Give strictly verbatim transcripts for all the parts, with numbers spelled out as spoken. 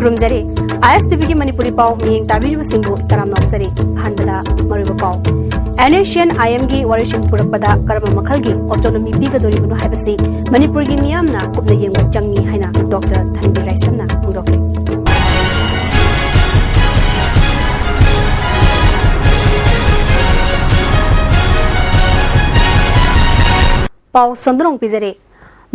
ꯈꯨꯔꯨꯝꯖꯔꯤ꯫ ꯑꯥꯏ ꯑꯦꯁ T ꯚꯤꯒꯤ ꯃꯅꯤꯄꯨꯔꯤ ꯄꯥꯎ ꯃꯤꯠꯌꯦꯡ ꯇꯥꯕꯤꯔꯤꯕꯁꯤꯡꯕꯨ ꯇꯔꯥꯝꯅ ꯑꯣꯛꯆꯔꯤ꯫ ꯑꯍꯥꯟꯕꯗ ꯃꯔꯨꯑꯣꯏꯕ ꯄꯥꯎ꯫ ꯑꯦꯟ ꯑꯦꯁ ꯁꯤ ꯑꯦꯟ ꯑꯥꯏ ꯑꯦꯝꯒꯤ ꯋꯥꯔꯤꯁꯤꯡ ꯄꯨꯔꯛꯄꯗ ꯀꯔꯝꯕ ꯃꯈꯜꯒꯤ autonomy ꯄꯤꯒꯗꯧꯔꯤꯕꯅꯣ ꯍꯥꯏꯕꯁꯤ ꯃꯅꯤꯄꯨꯔꯒꯤ ꯃꯤꯌꯥꯝꯅ ꯀꯨꯞꯅ ꯌꯦꯡꯕ ꯆꯪꯏ ꯍꯥꯏꯅ ꯗꯣꯛꯇꯔ ꯙꯟꯕꯤꯔ ꯔꯥꯏꯁꯝꯅ ꯐꯣꯡꯗꯣꯛꯈ꯭ꯔꯦ꯫ ꯄꯥꯎ ꯁꯟꯗꯣꯛꯅ ꯄꯤꯖꯔꯤ꯫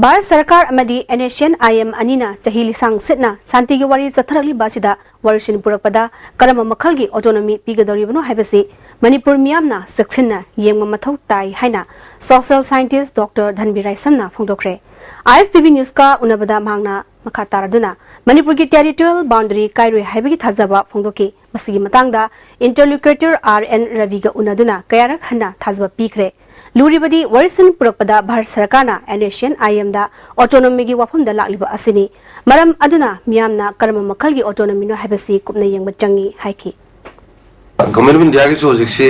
ꯚꯥꯔꯠ ꯁꯔꯀꯥꯔ ꯑꯃꯗꯤ and S C and I M ꯑꯅꯤꯅ ꯆꯍꯤ ꯂꯤꯁꯥꯡ ꯁꯤꯠꯅ ꯁꯥꯟꯇꯤꯒꯤ ꯋꯥꯔꯤ ꯆꯠꯊꯔꯛꯂꯤꯕ ꯑꯁꯤꯗ ꯋꯥꯔꯤꯁꯤꯡ ꯄꯨꯔꯛꯄꯗ ꯀꯔꯝꯕ ꯃꯈꯜꯒꯤ autonomy ꯄꯤꯒꯗꯧꯔꯤꯕꯅꯣ ꯍꯥꯏꯕꯁꯤ ꯃꯅꯤꯄꯨꯔ ꯃꯤꯌꯥꯝꯅ ꯆꯦꯛꯁꯤꯟꯅ ꯌꯦꯡꯕ ꯃꯊꯧ ꯇꯥꯏ ꯍꯥꯏꯅ social scientist ꯗꯣꯛꯇꯔ ꯙꯟꯕꯤꯔ ꯔꯥꯏꯁꯝꯅ ꯐꯣꯡꯗꯣꯛꯈ꯭ꯔꯦ꯫ ꯑꯥꯏ ꯑꯦꯁ ꯇꯤ ꯚꯤ ꯅ꯭ꯌꯨꯁꯀ ꯎꯅꯕꯗ ꯃꯍꯥꯛꯅ ꯃꯈꯥ ꯇꯥꯔꯗꯨꯅ ꯃꯅꯤꯄꯨꯔꯒꯤ territorial boundary ꯀꯥꯏꯔꯣꯏ ꯍꯥꯏꯕꯒꯤ ꯊꯥꯖꯕ ꯐꯣꯡꯗꯣꯛꯈꯤ꯫ ꯃꯁꯤꯒꯤ ꯃꯇꯥꯡꯗ interlocutor ꯑꯥꯔ ꯑꯦꯟ ꯔꯕꯤꯒ ꯎꯅꯗꯨꯅ ꯀꯌꯥꯔꯛ ꯍꯟꯅ ꯊꯥꯖꯕ ꯄꯤꯈ꯭ꯔꯦ꯫ ꯂꯨꯔꯤꯕꯗꯤ ꯋꯥꯔꯤꯁꯤꯟ ꯄꯨꯔꯛꯄꯗ ꯚꯥꯔꯠ ꯁꯔꯀꯥꯔꯅ ꯑꯦꯟ ꯑꯦꯁ ꯁꯤ ꯑꯦꯟ ꯑꯥꯏ ꯑꯦꯝꯗ autonomyꯒꯤ ꯋꯥꯐꯝꯗ ꯂꯥꯛꯂꯤꯕ ꯑꯁꯤꯅꯤ꯫ ꯃꯔꯝ ꯑꯗꯨꯅ ꯃꯤꯌꯥꯝꯅ ꯀꯔꯝꯕ ꯃꯈꯜꯒꯤ autonomyꯅꯣ ꯍꯥꯏꯕꯁꯤ ꯀꯨꯞꯅ ꯌꯦꯡꯕ ꯆꯪꯏ ꯍꯥꯏꯈꯤ꯫ Government of Indiaꯒꯤꯁꯨ ꯍꯧꯖꯤꯛꯁꯤ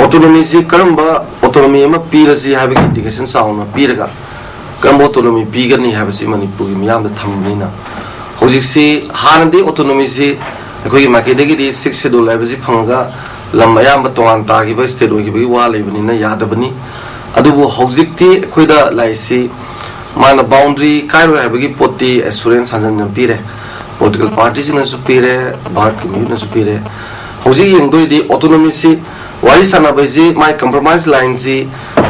autonomyꯁꯤ ꯀꯔꯝꯕ autonomy ꯑꯃ ꯄꯤꯔꯁꯤ ꯍꯥꯏꯕꯒꯤ indication ꯆꯥꯎꯅ ꯄꯤꯔꯒ ꯀꯔꯝꯕ autonomy ꯄꯤꯒꯅꯤ ꯍꯥꯏꯕꯁꯤ ꯃꯅꯤꯄꯨꯔꯒꯤ ꯃꯤꯌꯥꯝꯗ ꯊꯝꯕꯅꯤꯅ ꯍꯧꯖꯤꯛꯁꯤ ꯍꯥꯟꯅꯗꯤ autonomyꯁꯤ ꯑꯩꯈꯣꯏꯒꯤ ꯃꯥꯏꯀꯩꯗꯒꯤꯗꯤ Sixth Schedule ꯍꯥꯏꯕꯁꯤ ꯐꯪꯉꯒ ꯂꯝ ꯑꯌꯥꯝꯕ ꯇꯣꯉꯥꯟ ꯇꯥꯈꯤꯕ state ꯑꯣꯏꯈꯤꯕꯒꯤ ꯋꯥ ꯂꯩꯕꯅꯤꯅ ꯌꯥꯗꯕꯅꯤ꯫ ꯑꯗꯨꯕꯨ ꯍꯧꯖꯤꯛꯇꯤ ꯑꯩꯈꯣꯏꯗ ꯂꯥꯛꯏꯁꯤ ꯃꯥꯅ boundary ꯀꯥꯏꯔꯣꯏ ꯍꯥꯏꯕꯒꯤ ꯄꯣꯠꯇꯤ assurance ꯍꯟꯖꯟ ꯍꯟꯖꯟ ꯄꯤꯔꯦ꯫ Political partyꯁꯤꯡꯅꯁꯨ ꯄꯤꯔꯦ, ꯚꯥꯔꯠꯀꯤ ꯃꯤꯍꯨꯠꯅꯁꯨ ꯄꯤꯔꯦ꯫ ꯍꯧꯖꯤꯛ ꯌꯦꯡꯗꯣꯏꯗꯤ autonomyꯁꯤ ꯋꯥꯔꯤ ꯁꯥꯟꯅꯕꯁꯤ ꯃꯥꯏ compromise lineꯁꯤ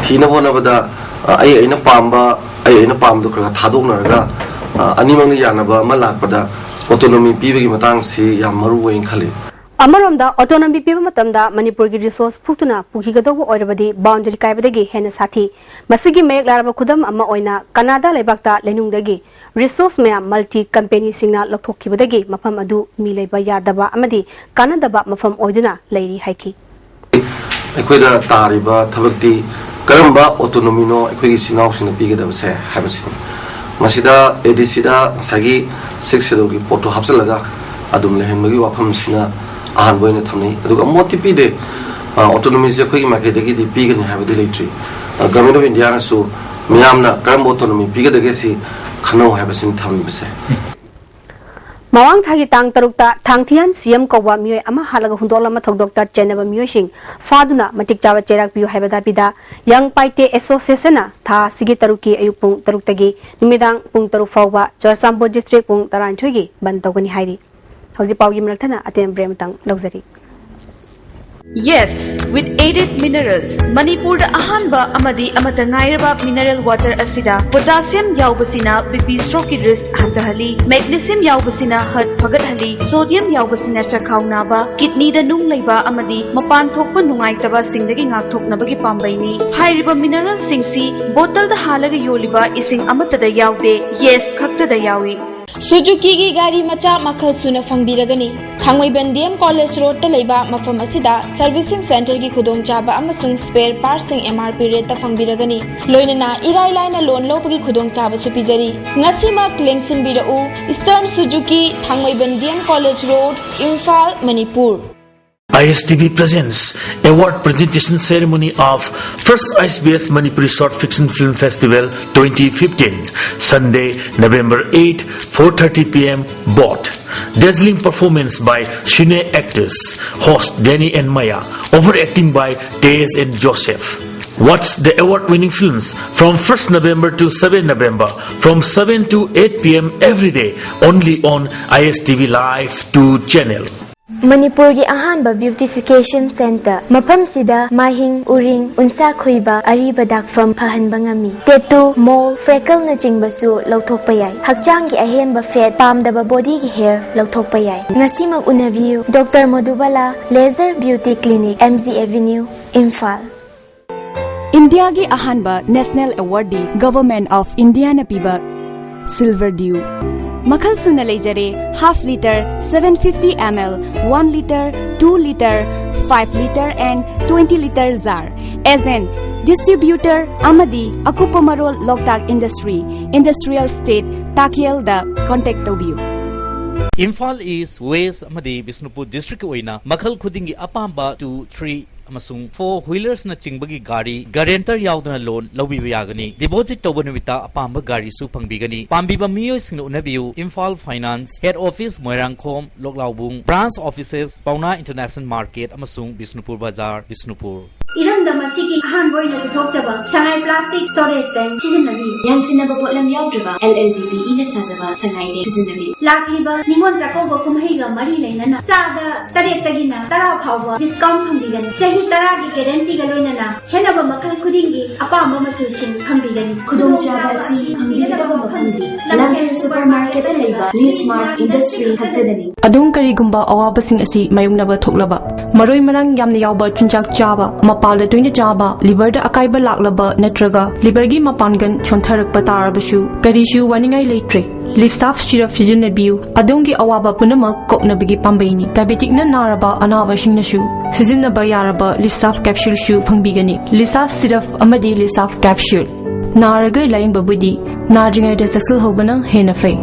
ꯊꯤꯅꯕ ꯍꯣꯠꯅꯕꯗ, ꯑ, ꯑꯩ ꯑꯩꯅ ꯄꯥꯝꯕ, ꯑꯩ ꯑꯩꯅ ꯄꯥꯝꯕꯗꯣ ꯈꯔ ꯈꯔ ꯊꯥꯗꯣꯛꯅꯔꯒ, ꯑ, ꯑꯅꯤꯃꯛꯅ ꯌꯥꯅꯕ ꯑꯃ ꯂꯥꯛꯄꯗ autonomy ꯄꯤꯕꯒꯤ ꯃꯇꯥꯡꯁꯤ ꯌꯥꯝ ꯃꯔꯨ ꯑꯣꯏꯅ ꯈꯜꯂꯤ꯫ ꯑꯃꯔꯣꯝꯗ autonomy ꯄꯤꯕ ꯃꯇꯝꯗ ꯃꯅꯤꯄꯨꯔꯒꯤ resource ꯐꯨꯛꯇꯨꯅ ꯄꯨꯈꯤꯒꯗꯧꯕ ꯑꯣꯏꯔꯕꯗꯤ boundary ꯀꯥꯏꯕꯗꯒꯤ ꯍꯦꯟꯅ ꯁꯥꯊꯤ꯫ ꯃꯁꯤꯒꯤ ꯃꯌꯦꯛ ꯂꯥꯔꯕ ꯈꯨꯗꯝ ꯑꯃ ꯑꯣꯏꯅ ꯀꯅꯥꯗꯥ ꯂꯩꯕꯥꯛꯇ ꯂꯩꯅꯨꯡꯗꯒꯤ resource ꯃꯌꯥꯝ multi companyꯁꯤꯡꯅ ꯂꯧꯊꯣꯛꯈꯤꯕꯗꯒꯤ ꯃꯐꯝ ꯑꯗꯨ ꯃꯤ ꯂꯩꯕ ꯌꯥꯗꯕ ꯑꯃꯗꯤ ꯀꯥꯟꯅꯗꯕ ꯃꯐꯝ ꯑꯣꯏꯗꯨꯅ ꯂꯩꯔꯤ ꯍꯥꯏꯈꯤ꯫ ꯑꯩꯈꯣꯏꯗ ꯇꯥꯔꯤꯕ ꯊꯕꯛꯇꯤ ꯀꯔꯝꯕ autonomyꯅꯣ ꯑꯩꯈꯣꯏꯒꯤ ꯏꯆꯤꯟ ꯏꯅꯥꯎꯁꯤꯡꯅ ꯄꯤꯒꯗꯕꯁꯦ ꯍꯥꯏꯕꯁꯤꯅꯤ꯫ ꯃꯁꯤꯗ ADCꯗ ꯉꯁꯥꯏꯒꯤ Sixth Scheduleꯒꯤ ꯄꯣꯠꯇꯣ ꯍꯥꯞꯆꯤꯜꯂꯒ ꯑꯗꯨꯝ ꯂꯩꯍꯟꯕꯒꯤ ꯋꯥꯐꯝꯁꯤꯅ ꯑꯍꯥꯟꯕ ꯑꯣꯏꯅ ꯊꯝꯅꯩ꯫ ꯑꯗꯨꯒ ꯃꯣꯠꯇꯤ ꯄꯤꯗꯦ꯫ ꯑ, autonomyꯁꯦ ꯑꯩꯈꯣꯏꯒꯤ ꯃꯥꯏꯀꯩꯗꯒꯤꯗꯤ ꯄꯤꯒꯅꯤ ꯍꯥꯏꯕꯗꯤ ꯂꯩꯇ꯭ꯔꯤ꯫ ꯑ, Government of Indiaꯅꯁꯨ ꯃꯤꯌꯥꯝꯅ ꯀꯔꯝꯕ autonomy ꯄꯤꯒꯗꯒꯦ ꯁꯤ ꯈꯟꯅꯧ ꯍꯥꯏꯕꯁꯤꯅꯤ ꯊꯝꯂꯤꯕꯁꯦ꯫ ꯃꯃꯥꯡ ꯊꯥꯒꯤ ꯇꯥꯡ ꯇꯔꯨꯛꯇ ꯊꯥꯡꯊꯤꯌꯥꯟ ꯁꯤ ꯑꯦꯝ ꯀꯧꯕ ꯃꯤꯑꯣꯏ ꯑꯃ ꯍꯥꯠꯂꯒ ꯍꯨꯟꯗꯣꯛꯂꯝꯕ ꯊꯧꯗꯣꯛꯇ ꯆꯦꯟꯅꯕ ꯃꯤꯑꯣꯏꯁꯤꯡ ꯐꯥꯗꯨꯅ ꯃꯇꯤꯛ ꯆꯥꯕ ꯆꯩꯔꯥꯛ ꯄꯤꯌꯨ ꯍꯥꯏꯕ ꯗꯥꯕꯤꯗ ꯌꯪ ꯄꯥꯏꯇꯦ ꯑꯦꯁꯣꯁꯤꯌꯦꯁꯟꯅ ꯊꯥ ꯑꯁꯤꯒꯤ ꯇꯔꯨꯛꯀꯤ ꯑꯌꯨꯛ ꯄꯨꯡ ꯇꯔꯨꯛꯇꯒꯤ ꯅꯨꯃꯤꯗꯥꯡ ꯄꯨꯡ ꯇꯔꯨꯛ ꯐꯥꯎꯕ ꯆꯨꯔꯆꯥꯟꯄꯨꯔ ꯗꯤꯁꯇ꯭ꯔꯤꯛ ꯄꯨꯡ ꯇꯔꯥꯅꯤꯊꯣꯏꯒꯤ ꯕꯟ ꯇꯧꯒꯅꯤ ꯍꯥꯏꯔꯤ꯫ ꯍꯧꯖꯤꯛ ꯄꯥꯎꯒꯤ ꯃꯔꯛ ꯊꯠꯅ ꯑꯇꯦꯟꯕ ꯕ꯭ꯔꯦꯛ ꯑꯃꯇꯪ ꯂꯧꯖꯔꯤ꯫ Yes, with Aided Minerals, ꯃꯅꯤꯄꯨꯔꯗ ꯑꯍꯥꯟꯕ ꯑꯃꯗꯤ ꯑꯃꯠꯇ ꯉꯥꯏꯔꯕ ꯃꯤꯅꯔꯦꯜ ꯋꯥꯇꯔ ꯑꯁꯤꯗ ꯄꯣꯇꯥꯁꯤꯌꯝ ꯌꯥꯎꯕꯁꯤꯅ ꯕꯤ ꯄꯤ ꯁ꯭ꯇ꯭ꯔꯣꯛꯀꯤ ꯔꯤꯁ꯭ꯛ ꯍꯟꯊꯍꯜꯂꯤ, ꯃꯦꯒꯅꯦꯁꯤꯌꯝ ꯌꯥꯎꯕꯁꯤꯅ ꯍꯔꯠ ꯐꯒꯠꯍꯜꯂꯤ, ꯁꯣꯗꯤꯌꯝ ꯌꯥꯎꯕꯁꯤꯅ ꯆꯈꯥꯎ ꯅꯥꯕ, ꯀꯤꯗꯅꯤꯗ ꯅꯨꯡ ꯂꯩꯕ ꯑꯃꯗꯤ ꯃꯄꯥꯟ ꯊꯣꯛꯄ ꯅꯨꯡꯉꯥꯏꯇꯕꯁꯤꯡꯗꯒꯤ ꯉꯥꯛꯊꯣꯛꯅꯕꯒꯤ ꯄꯥꯝꯕꯩꯅꯤ꯫ ꯍꯥꯏꯔꯤꯕ ꯃꯤꯅꯔꯦꯜꯁꯤꯡꯁꯤ ꯕꯣꯇꯜꯗ ꯍꯥꯜꯂꯒ ꯌꯣꯜꯂꯤꯕ ꯏꯁꯤꯡ ꯑꯃꯠꯇꯗ ꯌꯥꯎꯗꯦ, ꯌꯦꯁ ꯈꯛꯇꯗ ꯌꯥꯎꯏ꯫ ꯁꯨꯖꯨꯀꯤꯒꯤ ꯒꯥꯔꯤ ꯃꯆꯥ ꯃꯈꯜ ꯁꯨꯅ ꯐꯪꯕꯤꯔꯒꯅꯤ꯫ ꯊꯥꯡꯃꯩꯕꯟ ꯗꯤ ꯑꯦꯝ ꯀꯣꯂꯦꯖ ꯔꯣꯗꯇ ꯂꯩꯕ ꯃꯐꯝ ꯑꯁꯤꯗ ꯁꯔꯚꯤꯁꯤꯡ ꯁꯦꯟꯇꯔꯒꯤ ꯈꯨꯗꯣꯡꯆꯥꯕ ꯑꯃꯁꯨꯡ ꯁ꯭ꯄꯦꯌꯔ ꯄꯥꯔꯠꯁꯤꯡ ꯑꯦꯝ ꯑꯥꯔ ꯄꯤ ꯔꯦꯠꯇ ꯐꯪꯕꯤꯔꯒꯅꯤ꯫ ꯂꯣꯏꯅꯅ ꯏꯔꯥꯏ ꯂꯥꯏꯅ ꯂꯣꯟ ꯂꯧꯕꯒꯤ ꯈꯨꯗꯣꯡꯆꯥꯕꯁꯨ ꯄꯤꯖꯔꯤ꯫ ꯉꯁꯤꯃꯛ ꯂꯦꯡꯁꯤꯟꯕꯤꯔꯛꯎ, ꯏꯁꯇꯔꯟ ꯁꯨꯖꯨꯀꯤ, Thangmeiband D M college road, Imphal, Manipur. I S T V presents award presentation ceremony of first I S B S Manipuri Short Fiction Film Festival twenty fifteen, Sunday, November eighth, four thirty P M, Both. Dazzling performance by cine actors, host Danny and Maya, overacting by Tej and Joseph. Watch the award-winning films from first November to seven November, from seven to eight P M every day, only on I S T V Live two channel. ꯃꯅꯤꯄꯨꯔꯒꯤ ꯑꯍꯥꯟꯕ beautification centre. ꯃꯐꯝꯁꯤꯗ ꯃꯥꯏꯍꯤꯡ, ꯎꯔꯤꯡ, ꯎꯟꯁꯥ ꯈꯨꯏꯕ, ꯑꯔꯤꯕ ꯗꯥꯛꯐꯝ ꯐꯍꯟꯕ ꯉꯝꯃꯤ꯫ Tattoo, ꯃꯣꯜ, ꯐ꯭ꯔꯦꯀꯜꯅꯆꯤꯡꯕꯁꯨ ꯂꯧꯊꯣꯛꯄ ꯌꯥꯏ꯫ ꯍꯛꯆꯥꯡꯒꯤ ꯑꯍꯦꯟꯕ ꯐꯦꯠ, ꯄꯥꯝꯗꯕ ꯕꯣꯗꯤꯒꯤ ꯍꯦꯌꯔ ꯂꯧꯊꯣꯛꯄ ꯌꯥꯏ꯫ ꯉꯁꯤꯃꯛ ꯎꯅꯕꯤꯌꯨ꯫ Doctor Modubala laser beauty clinic, M G avenue, Imphal. ꯏꯟꯗꯤꯌꯥꯒꯤ ꯑꯍꯥꯟꯕ ꯅꯦꯁꯅꯦꯜ ꯑꯦꯋꯥꯔꯗꯤ ꯒꯚꯔꯟꯃꯦꯟꯠ ꯑꯣꯐ ꯏꯟꯗꯤꯌꯥꯅ ꯄꯤꯕ ꯁꯤꯜꯚꯔ ꯗ꯭ꯌꯨ꯫ ꯃꯈꯜ ꯁꯨꯅ ꯂꯩꯖꯔꯦ, half litre, seven fifty M L, one litre, two litre, five litre and twenty litre jar꯫ Agent, distributor ꯑꯃꯗꯤ ꯑꯀꯨꯞꯄ ꯃꯔꯣꯜ ꯂꯣꯛꯇꯥꯛ ꯏꯟꯗꯁꯇ꯭ꯔꯤ, ꯏꯟꯗꯁꯇ꯭ꯔꯤꯌꯦꯜ ꯏꯁꯇꯦꯠ, ꯇꯥꯈꯦꯜꯗ contact ꯇꯧꯕꯤꯌꯨ꯫ ꯏꯝꯐꯥꯜ ꯏꯁ꯭ꯠ, ꯋꯦꯁ꯭ꯠ ꯑꯃꯗꯤ ꯕꯤꯁꯅꯨꯄꯨꯔ ꯗꯤꯁꯇ꯭ꯔꯤꯛꯀꯤ ꯑꯣꯏꯅ ꯃꯈꯜ ꯈꯨꯗꯤꯡꯒꯤ ꯑꯄꯥꯝꯕ two, three ꯑꯃꯁꯨꯡ four wheelersꯅ ꯆꯤꯡꯕꯒꯤ ꯒꯥꯔꯤ guarantor ꯌꯥꯎꯗꯅ loan ꯂꯧꯕꯤꯕ ꯌꯥꯒꯅꯤ꯫ Deposit ꯇꯧꯕ ꯅꯨꯃꯤꯠꯇ ꯑꯄꯥꯝꯕ ꯒꯥꯔꯤꯁꯨ ꯐꯪꯕꯤꯒꯅꯤ꯫ ꯄꯥꯝꯕꯤꯕ ꯃꯤꯑꯣꯏꯁꯤꯡꯅ ꯎꯅꯕꯤꯌꯨ, Imphal Finance, Head Office, Moirangkhom, ꯂꯣꯛꯂꯥꯎꯕꯨꯡ, Branch Offices, ꯄꯥꯎꯅꯥ International Market ꯑꯃꯁꯨꯡ ꯕꯤꯁꯅꯨꯄꯨꯔ ꯕꯖꯥꯔ, ꯕꯤꯁꯅꯨꯄꯨꯔ꯫ ꯏꯔꯝꯗꯝ ꯑꯁꯤꯒꯤ ꯑꯍꯥꯟꯕ ꯑꯣꯏꯅ ꯄꯨꯊꯣꯛꯆꯕ ꯁꯉꯥꯏ Plastic Storage Tank ꯁꯤꯖꯤꯟꯅꯕꯤꯌꯨ꯫ ꯌꯥꯟꯁꯤꯟꯅꯕ ꯄꯣꯠꯂꯝ ꯌꯥꯎꯗ꯭ꯔꯕ L L B B ꯏꯅ ꯁꯥꯖꯕ ꯁꯉꯥꯏ tank ꯁꯤꯖꯤꯟꯅꯕꯤꯌꯨ꯫ ꯂꯥꯛꯂꯤꯕ ꯅꯤꯉꯣꯜ ꯆꯥꯛꯀꯧꯕ ꯀꯨꯝꯍꯩꯒ ꯃꯔꯤ ꯂꯩꯅꯅ ꯆꯥꯗ ꯇꯔꯦꯠꯇꯒꯤꯅ ꯇꯔꯥ ꯐꯥꯎꯕ discount ꯐꯪꯕꯤꯒꯅꯤ꯫ ꯆꯍꯤ ꯇꯔꯥꯒꯤ guaranteeꯒ ꯂꯣꯏꯅꯅ ꯈꯦꯠꯅꯕ ꯃꯈꯜ ꯈꯨꯗꯤꯡꯒꯤ ꯑꯄꯥꯝꯕ ꯃꯆꯨꯁꯤꯡ ꯐꯪꯕꯤꯒꯅꯤ꯫ ꯈꯨꯗꯣꯡꯆꯥꯕ ꯑꯁꯤ ꯐꯪꯕꯤꯒꯗꯕ ꯃꯐꯝꯗꯤ ꯂꯝꯐꯦꯜ Supermarketꯇ ꯂꯩꯕ Lee Smart Industry ꯈꯛꯇꯗꯅꯤ꯫ ꯑꯗꯣꯝ ꯀꯔꯤꯒꯨꯝꯕ ꯑꯋꯥꯕꯁꯤꯡ ꯑꯁꯤ ꯃꯥꯌꯣꯛꯅꯕ ꯊꯣꯛꯂꯕ, ꯃꯔꯣꯏ ꯃꯔꯥꯡ ꯌꯥꯝꯅ ꯌꯥꯎꯕ ꯆꯤꯟꯖꯥꯛ ꯆꯥꯕ, ꯃꯄꯥꯜꯗ ꯇꯣꯏꯅ ꯆꯥꯕ, liverꯗ ꯑꯀꯥꯏꯕ ꯂꯥꯛꯂꯕ ꯅꯠꯇ꯭ꯔꯒ liverꯒꯤ ꯃꯄꯥꯡꯒꯜ ꯁꯣꯟꯊꯔꯛꯄ ꯇꯥꯔꯕꯁꯨ, ꯀꯔꯤꯁꯨ ꯋꯥꯅꯤꯡꯉꯥꯏ ꯂꯩꯇ꯭ꯔꯦ꯫ Lifsaf syrup ꯁꯤꯖꯤꯟꯅꯕꯤꯌꯨ꯫ ꯑꯗꯣꯝꯒꯤ ꯑꯋꯥꯕ ꯄꯨꯝꯅꯃꯛ ꯀꯣꯛꯅꯕꯒꯤ ꯄꯥꯝꯕꯩꯅꯤ꯫ Diabeticꯅ ꯅꯥꯔꯕ ꯑꯅꯥꯕꯁꯤꯡꯅꯁꯨ ꯁꯤꯖꯤꯟꯅꯕ ꯌꯥꯔꯕ Lifsaf capsuleꯁꯨ ꯐꯪꯕꯤꯒꯅꯤ꯫ Lifsaf syrup ꯑꯃꯗꯤ Lifsaf capsule꯫ ꯅꯥꯔꯒ ꯂꯥꯌꯦꯡꯕꯕꯨꯗꯤ ꯅꯥꯗ꯭ꯔꯤꯉꯩꯗ ꯆꯦꯛꯁꯤꯜꯍꯧꯕꯅ ꯍꯦꯟꯅ ꯐꯩ꯫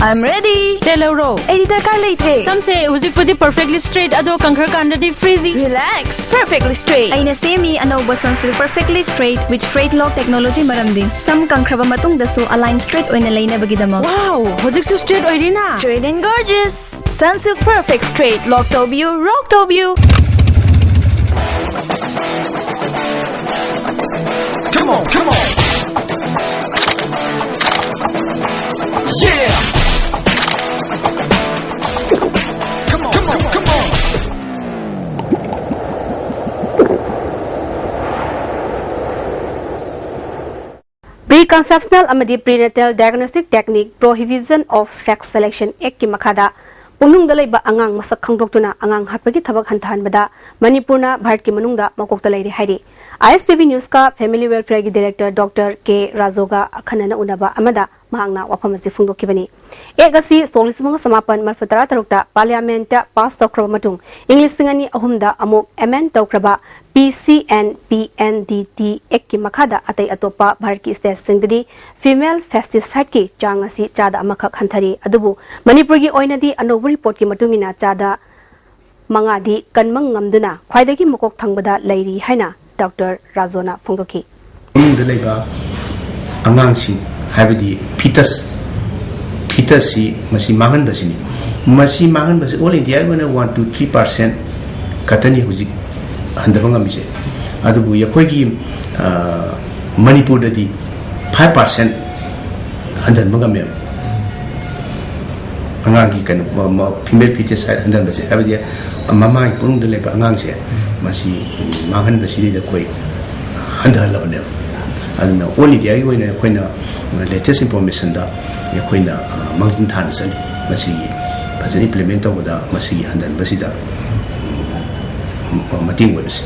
I'm ready. ꯇꯦꯜꯍꯧꯔꯣ꯫ ꯑꯩꯗꯤ ꯗꯔꯀꯥꯔ ꯂꯩꯇ꯭ꯔꯦ꯫ ꯁꯝꯁꯦ ꯍꯧꯖꯤꯛꯄꯨꯗꯤ perfectly straight, ꯑꯗꯣ ꯀꯪꯈ꯭ꯔꯀꯥꯟꯗꯗꯤ frizzy꯫ Relax, perfectly straight꯫ ꯑꯩꯅ ꯁꯦꯝꯃꯤ ꯑꯅꯧꯕ Sunsilk Perfectly Straight with Straight Lock Technology ꯃꯔꯝꯗꯤ ꯁꯝ ꯀꯪꯈ꯭ꯔꯕ ꯃꯇꯨꯡꯗꯁꯨ align straight ꯑꯣꯏꯅ ꯂꯩꯅꯕꯒꯤꯗꯃꯛ꯫ Wow, ꯍꯧꯖꯤꯛꯁꯨ straight ꯑꯣꯏꯔꯤꯅ? Straight and gorgeous. Sunsilk Perfect Straight Lock ꯇꯧꯕꯤꯌꯨ, rock ꯇꯧꯕꯤꯌꯨ꯫ Come on, come on. Yeah. Come on, come on, come on. Preconceptional ꯑꯃꯗꯤ Prenatal Diagnostic Technique Prohibition of Sex Selection Actꯀꯤ ꯃꯈꯥꯗ ꯄꯨꯛꯅꯨꯡꯗ ꯂꯩꯕ ꯑꯉꯥꯡ ꯃꯁꯛ ꯈꯪꯗꯣꯛꯇꯨꯅ ꯑꯉꯥꯡ ꯍꯥꯠꯄꯒꯤ ꯊꯕꯛ ꯍꯟꯊꯍꯟꯕꯗ ꯃꯅꯤꯄꯨꯔꯅ ꯚꯥꯔꯠꯀꯤ ꯃꯅꯨꯡꯗ ꯃꯀꯣꯛꯇ ꯂꯩꯔꯦ ꯍꯥꯏꯔꯤ꯫ I S T V Newsꯀ Family Welfareꯒꯤ Director Doctor K Rajoꯒ ꯑꯈꯟꯅꯅ ꯎꯅꯕ ꯑꯃꯗ ꯃꯍꯥꯛꯅ ꯋꯥꯐꯝ ꯑꯁꯤ ꯐꯣꯡꯗꯣꯛꯈꯤꯕꯅꯤ꯫ Act ꯑꯁꯤ ꯁꯣꯛ ꯂꯤꯁꯤꯡ ꯑꯃꯒ ꯆꯃꯥꯄꯟ ꯃꯔꯤꯐꯨ ꯇꯔꯥ ꯇꯔꯨꯛꯇ Parliamentꯇ pass ꯇꯧꯈ꯭ꯔꯕ ꯃꯇꯨꯡ, ꯏꯪ ꯂꯤꯁꯤꯡ ꯑꯅꯤ ꯑꯍꯨꯝꯗ ꯑꯃꯨꯛ amend ꯇꯧꯈ꯭ꯔꯕ P C and P N D T Actꯀꯤ ꯃꯈꯥꯗ ꯑꯇꯩ ꯑꯇꯣꯞꯄ ꯚꯥꯔꯠꯀꯤ stateꯁꯤꯡꯗꯗꯤ female fasticideꯀꯤ ꯆꯥꯡ ꯑꯁꯤ ꯆꯥꯗ ꯑꯃꯈꯛ ꯍꯟꯊꯔꯤ꯫ ꯑꯗꯨꯕꯨ ꯃꯅꯤꯄꯨꯔꯒꯤ ꯑꯣꯏꯅꯗꯤ ꯑꯅꯧꯕ reportꯀꯤ ꯃꯇꯨꯡ ꯏꯟꯅ ꯆꯥꯗ ꯃꯉꯥꯗꯤ ꯀꯟꯕ ꯉꯝꯗꯨꯅ ꯈ꯭ꯋꯥꯏꯗꯒꯤ ꯃꯀꯣꯛ ꯊꯪꯕꯗ ꯂꯩꯔꯤ ꯍꯥꯏꯅ ꯗꯣꯛꯇꯔ ꯔꯥꯖꯣꯅ ꯐꯣꯡꯗꯣꯛꯈꯤ꯫ ꯃꯅꯨꯡꯗ ꯂꯩꯕ ꯑꯉꯥꯡꯁꯤꯡ, ꯍꯥꯏꯕꯗꯤ fetus, fetusꯁꯤ ꯃꯁꯤ ꯃꯥꯡꯍꯟꯕꯁꯤꯅꯤ꯫ ꯃꯁꯤ ꯃꯥꯡꯍꯟꯕꯁꯤ all Indiaꯒꯤ ꯑꯣꯏꯅ one to three percent ꯈꯛꯇꯅꯤ ꯍꯧꯖꯤꯛ ꯍꯟꯊꯕ ꯉꯝꯃꯤꯁꯦ꯫ ꯑꯗꯨꯕꯨ ꯑꯩꯈꯣꯏꯒꯤ, ꯑ, ꯃꯅꯤꯄꯨꯔꯗꯗꯤ five percent ꯍꯟꯊꯍꯟꯕ ꯉꯝꯃꯦꯕ꯫ ꯑꯉꯥꯡꯒꯤ ꯀꯩꯅꯣ, ꯃ-, ꯃ-, female fetus ꯍꯥꯏ-, ꯍꯟꯊꯍꯟꯕꯁꯦ, ꯍꯥꯏꯕꯗꯤ ꯃꯃꯥꯒꯤ ꯄꯨꯛꯅꯨꯡꯗ ꯂꯩꯕ ꯑꯉꯥꯡꯁꯦ, ꯃꯁꯤ ꯃꯥꯡꯍꯟꯕꯁꯤꯗꯩꯗ ꯑꯩꯈꯣꯏ ꯍꯟꯊꯍꯜꯂꯕꯅꯦꯕ꯫ ꯑꯗꯨꯅ all Indiaꯒꯤ ꯑꯣꯏꯅ ꯑꯩꯈꯣꯏꯅ latest informationꯗ ꯑꯩꯈꯣꯏꯅ, ꯑ, ꯃꯥꯡꯖꯤꯟ ꯊꯥꯅ ꯆꯠꯂꯤ꯫ ꯃꯁꯤꯒꯤ ꯐꯖꯅ implement ꯇꯧꯕꯗ ꯃꯁꯤꯒꯤ ꯍꯟꯊꯍꯟꯕꯁꯤꯗ, ꯎꯝ, ꯃꯇꯦꯡ ꯑꯣꯏꯕꯁꯦ꯫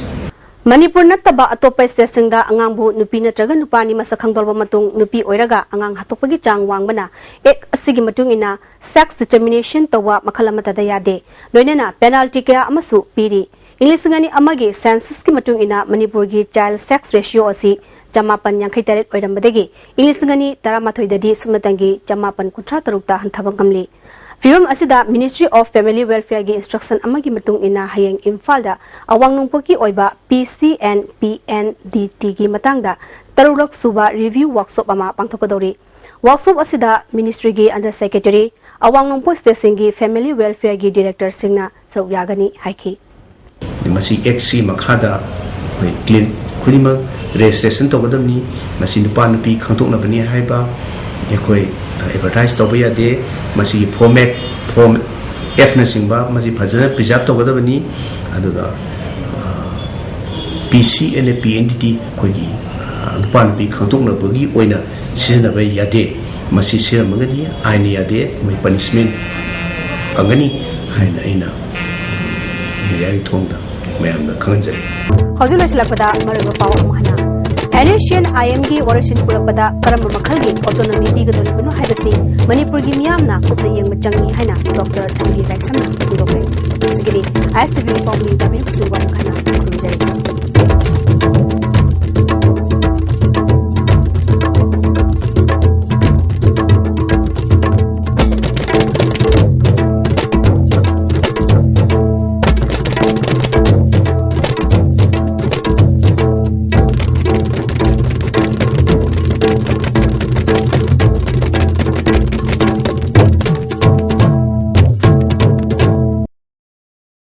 ꯃꯅꯤꯄꯨꯔ ꯅꯠꯇꯕ ꯑꯇꯣꯞꯄ stateꯁꯤꯡꯗ ꯑꯉꯥꯡꯕꯨ ꯅꯨꯄꯤ ꯅꯠꯇ꯭ꯔꯒ ꯅꯨꯄꯥꯅꯤ ꯃꯁꯛ ꯈꯪꯗꯣꯛꯂꯕ ꯃꯇꯨꯡ ꯅꯨꯄꯤ ꯑꯣꯏꯔꯒ ꯑꯉꯥꯡ ꯍꯥꯠꯇꯣꯛꯄꯒꯤ ꯆꯥꯡ ꯋꯥꯡꯕꯅ Act ꯑꯁꯤꯒꯤ ꯃꯇꯨꯡ ꯏꯟꯅ sex discrimination ꯇꯧꯕ ꯃꯈꯜ ꯑꯃꯠꯇꯗ ꯌꯥꯗꯦ꯫ ꯂꯣꯏꯅꯅ penalty ꯀꯌꯥ ꯑꯃꯁꯨ ꯄꯤꯔꯤ꯫ ꯏꯪ ꯂꯤꯁꯤꯡ ꯑꯅꯤ ꯑꯃꯒꯤ censusꯀꯤ ꯃꯇꯨꯡ ꯏꯟꯅ ꯃꯅꯤꯄꯨꯔꯒꯤ child sex ratio ꯑꯁꯤ ꯆꯃꯥꯄꯟ ꯌꯥꯡꯈꯩ ꯇꯔꯦꯠ ꯑꯣꯏꯔꯝꯕꯗꯒꯤ ꯏꯪ ꯂꯤꯁꯤꯡ ꯑꯅꯤ ꯇꯔꯥꯃꯥꯊꯣꯏꯗꯗꯤ ꯁꯨꯞꯅꯇꯪꯒꯤ ꯆꯃꯥꯄꯟ ꯀꯨꯟꯊ꯭ꯔꯥ ꯇꯔꯨꯛꯇ ꯍꯟꯊꯕ ꯉꯝꯂꯤ꯫ ꯐꯤꯚꯝ ꯑꯁꯤꯗ Ministry of Family Welfareꯒꯤ instruction ꯑꯃꯒꯤ ꯃꯇꯨꯡ ꯏꯟꯅ ꯍꯌꯦꯡ ꯏꯝꯐꯥꯜꯗ ꯑꯋꯥꯡ ꯅꯣꯡꯄꯣꯛꯀꯤ ꯑꯣꯏꯕ P C and P N D Tꯒꯤ ꯃꯇꯥꯡꯗ ꯇꯔꯨꯛꯂꯛ ꯁꯨꯕ review workshop ꯑꯃ ꯄꯥꯡꯊꯣꯛꯀꯗꯧꯔꯤ꯫ Workshop ꯑꯁꯤꯗ ministryꯒꯤ under secretary, ꯑꯋꯥꯡ ꯅꯣꯡꯄꯣꯛ stateꯁꯤꯡꯒꯤ family welfareꯒꯤ directorꯁꯤꯡꯅ ꯁꯔꯨꯛ ꯌꯥꯒꯅꯤ ꯍꯥꯏꯈꯤ꯫ ꯃꯁꯤ Actꯁꯤ ꯃꯈꯥꯗ ꯑꯩꯈꯣꯏ clinic ꯈꯨꯗꯤꯡꯃꯛ registration ꯇꯧꯒꯗꯕꯅꯤ꯫ ꯃꯁꯤ ꯅꯨꯄꯥ ꯅꯨꯄꯤ ꯈꯪꯗꯣꯛꯅꯕꯅꯤ ꯍꯥꯏꯕ ꯑꯩꯈꯣꯏ advertise ꯇꯧꯕ ꯌꯥꯗꯦ꯫ ꯃꯁꯤꯒꯤ format, form Fꯅꯆꯤꯡꯕ ꯃꯁꯤ ꯐꯖꯅ preserve ꯇꯧꯒꯗꯕꯅꯤ꯫ ꯑꯗꯨꯒ, ꯑ, P C and P N D T ꯑꯩꯈꯣꯏꯒꯤ, ꯑ, ꯅꯨꯄꯥ ꯅꯨꯄꯤ ꯈꯪꯗꯣꯛꯅꯕꯒꯤ ꯑꯣꯏꯅ ꯁꯤꯖꯤꯟꯅꯕ ꯌꯥꯗꯦ꯫ ꯃꯁꯤ ꯁꯤꯖꯤꯟꯅꯔꯝꯃꯒꯗꯤ ꯑꯥꯏꯟꯅ ꯌꯥꯗꯦ, ꯃꯣꯏ punishment ꯐꯪꯒꯅꯤ ꯍꯥꯏꯅ ꯑꯩꯅ mediaꯒꯤ ꯊꯣꯡꯗ ꯃꯌꯥꯝꯗ ꯈꯪꯍꯟꯖꯔꯤ꯫ ꯍꯧꯖꯤꯛ ꯂꯣꯏꯁꯤꯜꯂꯛꯄꯗ ꯃꯔꯨꯑꯣꯏꯕ ꯄꯥꯎ ꯑꯃꯨꯛ ꯍꯟꯅ꯫ NSCN-IM-ꯒꯤ ꯋꯥꯔꯣꯏꯁꯤꯟ ꯄꯨꯔꯛꯄꯗ ꯀꯔꯝꯕ ꯃꯈꯜꯒꯤ autonomy ꯄꯤꯒꯗꯧꯔꯤꯕꯅꯣ ꯍꯥꯏꯕꯁꯤ ꯃꯅꯤꯄꯨꯔꯒꯤ ꯃꯤꯌꯥꯝꯅ ꯀꯨꯞꯅ ꯌꯦꯡꯕ ꯆꯪꯏ ꯍꯥꯏꯅ ꯗꯣꯛꯇꯔ ꯇꯨꯂꯤ ꯂꯥꯏꯁ꯭ꯔꯝꯅ ꯐꯣꯡꯗꯣꯛꯂꯦ꯫ ꯉꯁꯤꯒꯤꯗꯤ ISTV ꯄꯥꯎꯃꯤ ꯗꯥꯕꯤꯔ ꯀꯨꯁꯨꯝꯕ ꯑꯃꯨꯛ ꯍꯟꯅ